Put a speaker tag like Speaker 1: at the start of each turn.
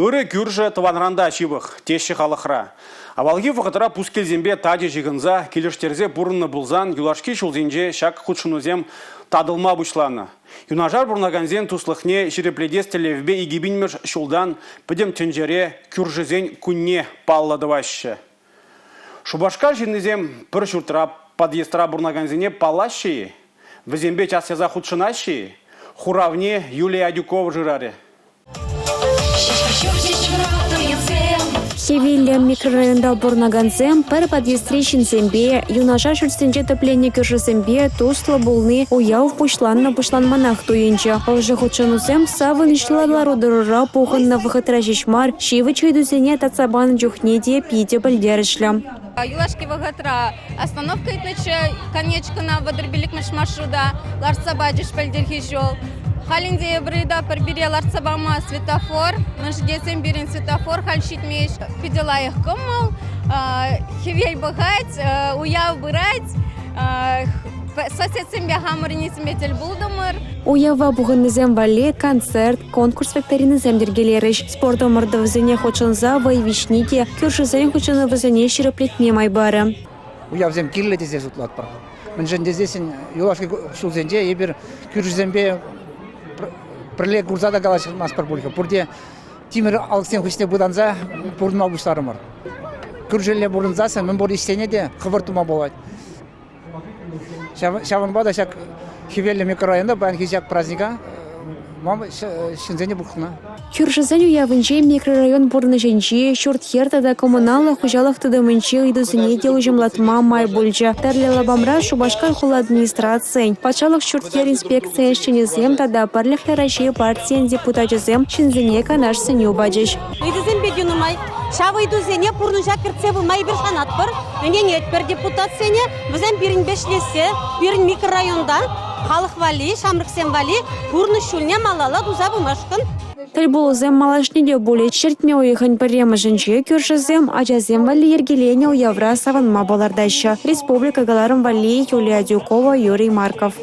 Speaker 1: Ырӑ кӳршӗ тӑванран та ҫывӑх, теҫҫӗ халӑхра. Авалхи вӑхӑтра пускилсемпе тачӑ ҫыхӑнса, килӗштерсе пурӑннӑ пулсан юлашки ҫулсенче ҫак хутшӑнусем татӑлма пуҫланӑ. Юнашар пурӑнакансен туслӑхне ҫирӗплетес тӗллевпе 2000-мӗш ҫултан пӗтӗм тӗнчере кӳршӗсен кунне паллӑ тӑваҫҫӗ. Шупашкар ҫыннисем пӗр ҫуртра, подъездра пурӑнакансене паллаҫҫӗ-и? Вӗсемпе час-часах хутшӑнаҫҫӗ-и? Хуравне Юлия Адюкова шырарӗ.
Speaker 2: Хӗвеллӗ микрорайонта пурӑнакансем пӗр подъездри ҫынсемпе, юнашар ҫуртсенче тӗпленнӗ кӳршӗсемпе туслӑ пулни уяв пуҫланнӑ-пуҫланманах туйӑнчӗ. Ӑшӑ хутшӑнусем савӑнӑҫлӑ лару-тӑрура пухӑннӑ вӑхӑтра ҫеҫ мар, ҫивӗч ыйтусене татса панӑ чухне те питӗ пӗлтерӗшлӗ.
Speaker 3: Юлашки вӑхӑтра остановка иртнӗччӗ, конечкӑна 35-мӗш маршрута лартса пачӗҫ пӗлтӗрхи ҫул. Халь ӗнтӗ эпир ыйтатпӑр пире лартса пама светофор, мӗншӗн тесен пирӗн светофор халь ҫитмест. Питӗ лайӑх кӑмӑл, хӗвел пӑхать, уяв пырать. Соседсемпе хамӑрӑннисемпе тӗл пултӑмӑр.
Speaker 2: Уява пухӑннисем валли концерт, конкурс викторинисем йӗркелерӗҫ. Спорт ӑмӑртӑвӗсене хутшӑнса вӑй виҫни те кӳршӗсен хутшӑнӑвӗсене ҫирӗплетме май парӗ.
Speaker 4: Уявсем кирлӗ тесе шутлатпӑр. Мӗншӗн тесессӗн юлашки ҫулсенче эпир кӳршӗсемпе пӗрле курса та калаҫмастпӑр пуль-ха. Пурте тимӗр алӑксен хыҫне пытанса пурӑнма пуҫларӑмӑр. Кӳршӗлле пурӑнсассӑн мӗн пур ӗҫсене те хӑвӑрт тума пулать. Ҫавӑнпа та ҫак Хӗвеллӗ микрорайонта паянхи ҫак праздника ҫынсене пухнӑ.
Speaker 2: Кӳршӗсен уявӗнче микрорайон пурнӑҫӗнчи, ҫурт-йӗр тата коммуналлӑ хуҫалӑх тытӑмӗнчи ыйтусене те уҫӑмлатма май пулчӗ. Тӗрлӗ лапамра Шупашкар хула администрацийӗн, патшалӑх ҫурт-йӗр инспекцийӗн ӗҫченӗсем тата Пӗрлӗхлӗ Раҫҫей партийӗн депутачӗсем ҫынсене канаш-сӗнӳ пачӗҫ.
Speaker 5: Ыйтусем питӗ нумай. Ҫав ыйтусене пурнӑҫа кӗртсе пыма эпир шанатпӑр, ӗненетпӗр депутатсене. Вӗсем пирӗнпе ӗҫлессе, пирӗн микрорайонта халӑх валли, ҫамрӑксем валли пурнӑҫ ҫулне малалла туса пымашкӑн.
Speaker 2: Тӗлпулусем малашне те пулӗҫ. Ҫӗртме уйӑхӗн пӗрремӗшӗнче кӳршӗсем ачасем валли йӗркеленӗ уявра савӑнма палӑртаҫҫӗ. Республика кӑларӑм валли Юлия Адюкова, Юрий Марков.